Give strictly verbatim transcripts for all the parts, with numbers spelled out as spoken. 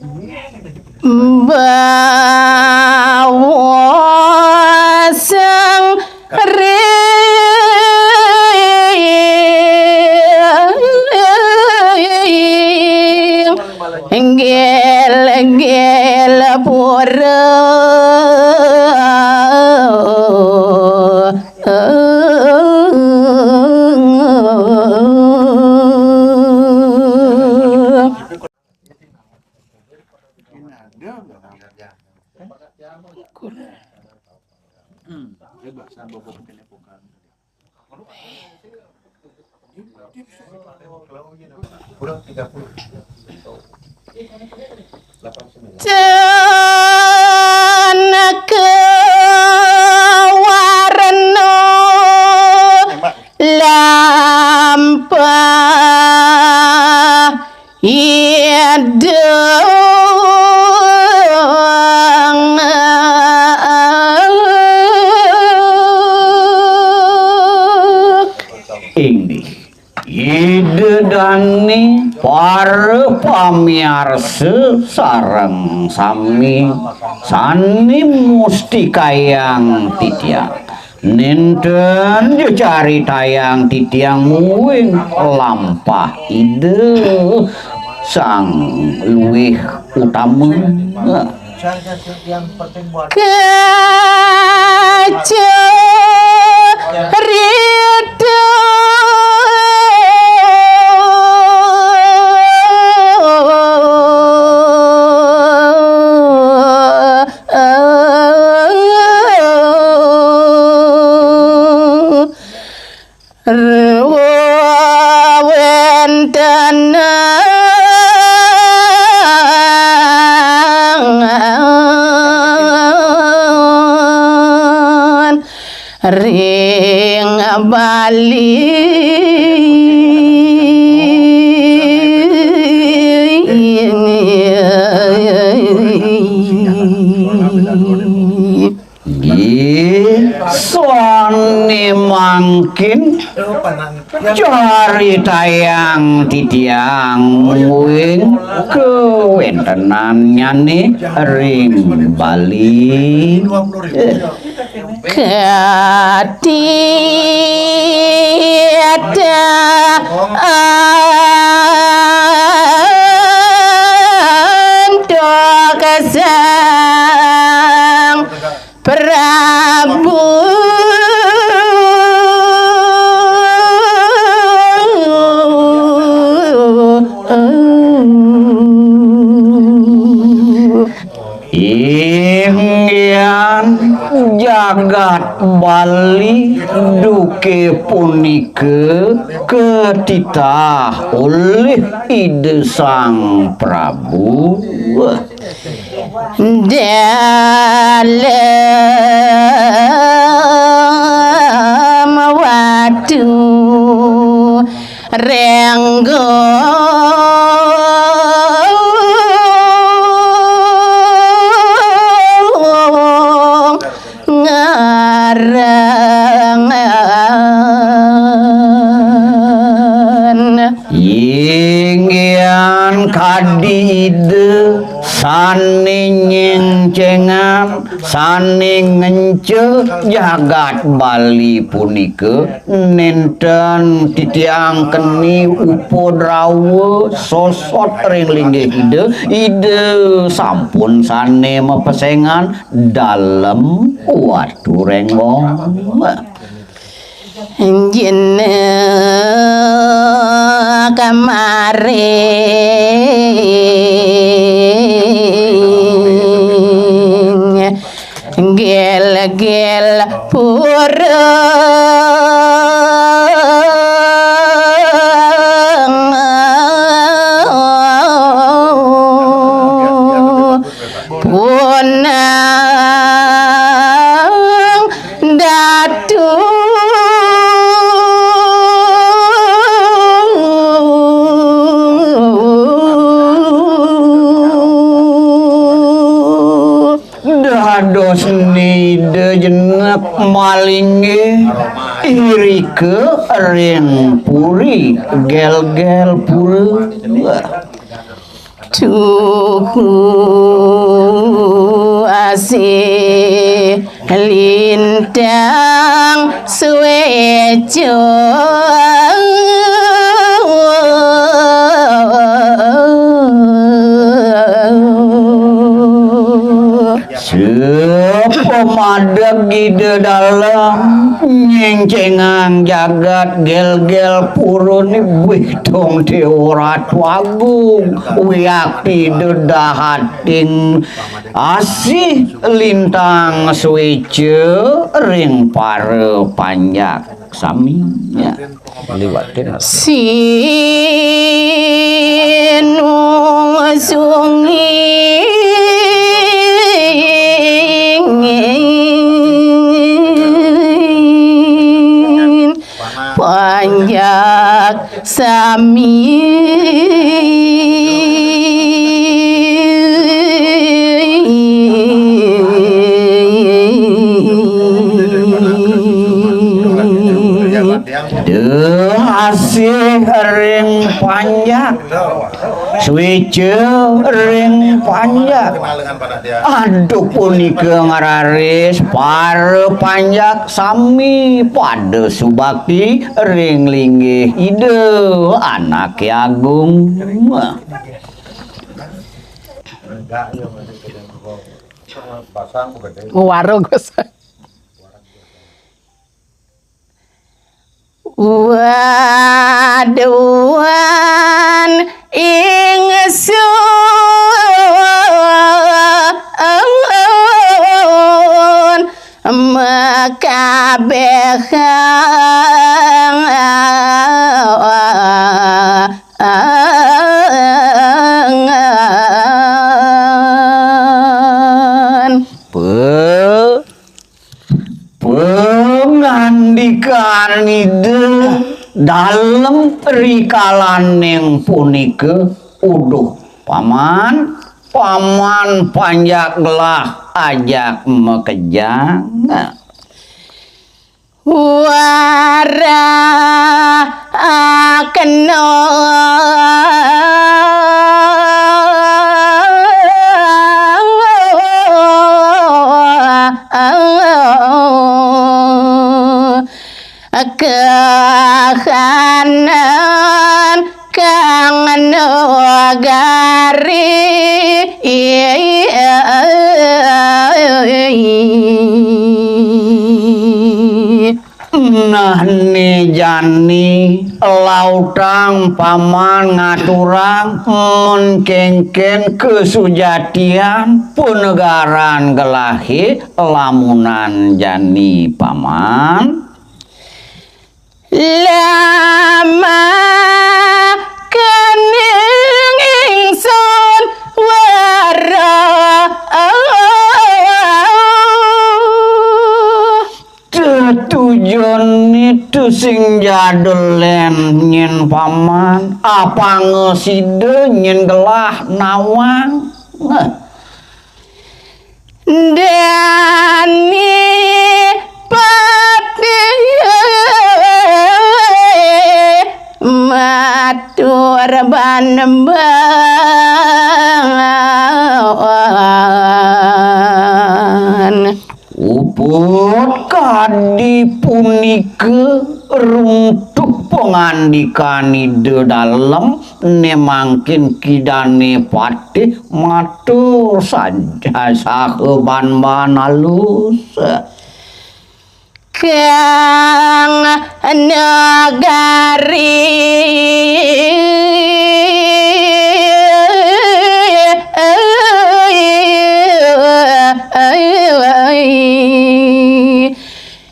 Bawasang ring gil-gil pura. Tanah kewarna lampah idang. Inggih. Ida dané para pamiarsa sareng sami sané mustikayang titiang. Nénten ja caritayang titiang mungguing lampah Ida sang luih utama. Kacarita wéntenan ring Bali. Nggih, sané mangkin caritayang titiang mungguing kawéntenannyané ring Bali. Katita antuk Sang Prabu. Inggihan jagat Bali duké punika katitah olih Ida Sang Prabu. Dalem watu Renggo ngarangan. Inggihan kadi Ida sané nyéngcéngan, sané ngenca jagat Bali punika, nénten titiang keni upadrawa sosot ring linggih Ida. Ida sampun sané mapesengan Dalem Watu Renggo. Jenek kamaring gel-gel pura. Punang Datu. Dados nida jenek malinggih irika ring puri Gelgel Pura. Tuhu asih lintang sueco. Sepemadeg Ida Dalem nyengcengang jagat gelgel purun, wih, tong Dewa Ratu Agung, wiakti dedahating asih lintang sueco ring para panjak sami. Ya. Liwatin. Sinung sungin panjak sami. Duh, asih ring panjak. Suica ring panjak. Aduh, punika ngraris para panjak sami pada subakti ring linggih Ida Anake Agung. Warung, Gus. Waduan ingsun makabehangan. Pe-, pangandikan Ida Dalem rikalaning punika, uduh, Paman, Paman panjak gelah ajak makejang. Warah kena kahanan kang nagari. Nah, né jani lautang Paman ngaturang, mun kénkén kasujatian panegaran gelahé lamunan jani, Paman. Lama kening ingsun weruh tetujon nitu sing jadul lén nyén Paman, apanga sida nyén gelah nawang. Nah. Dani Patih matur banembangan. Uput kadi punika runtuh pangandikan Ida Dalem, né mangkin Kidané Patih matur saja saha ban-ban alus. Kang nagari.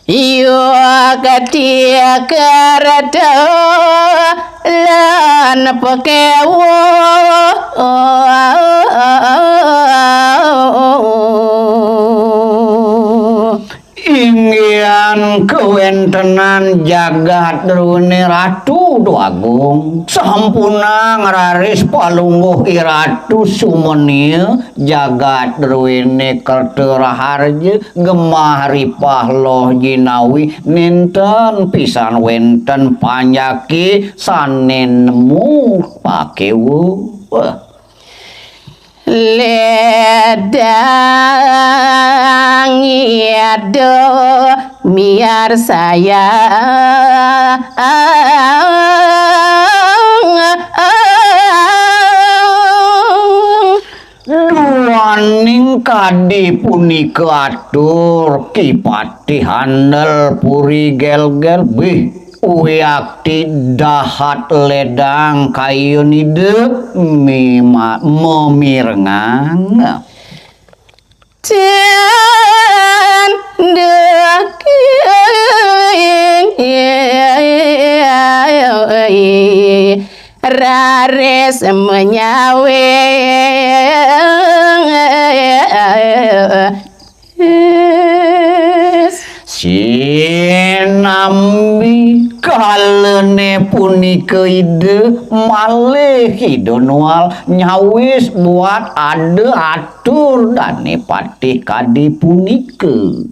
Yukti kerta lan pakéwuh. Inggihan kawéntenan jagat druéné Ratu Déwagung. Sampunang raris palungguh I Ratu sumenia jagat druéné kerta raharja, gemah ripah loh jinawi, nénten pisan wénten panjaké sané nemu pakéwuh. Ledang Ida miarsayang. Duaning kadi punika atur Ki Patih Handel Puri Gelgel, bih, wiakti dahat ledang kayun Ida mema-, memirengang. Cendek raris menyawis. Sinambi kalane punika Ida malih Ida Nual nyawis buat ada atur dane patih kadi punika.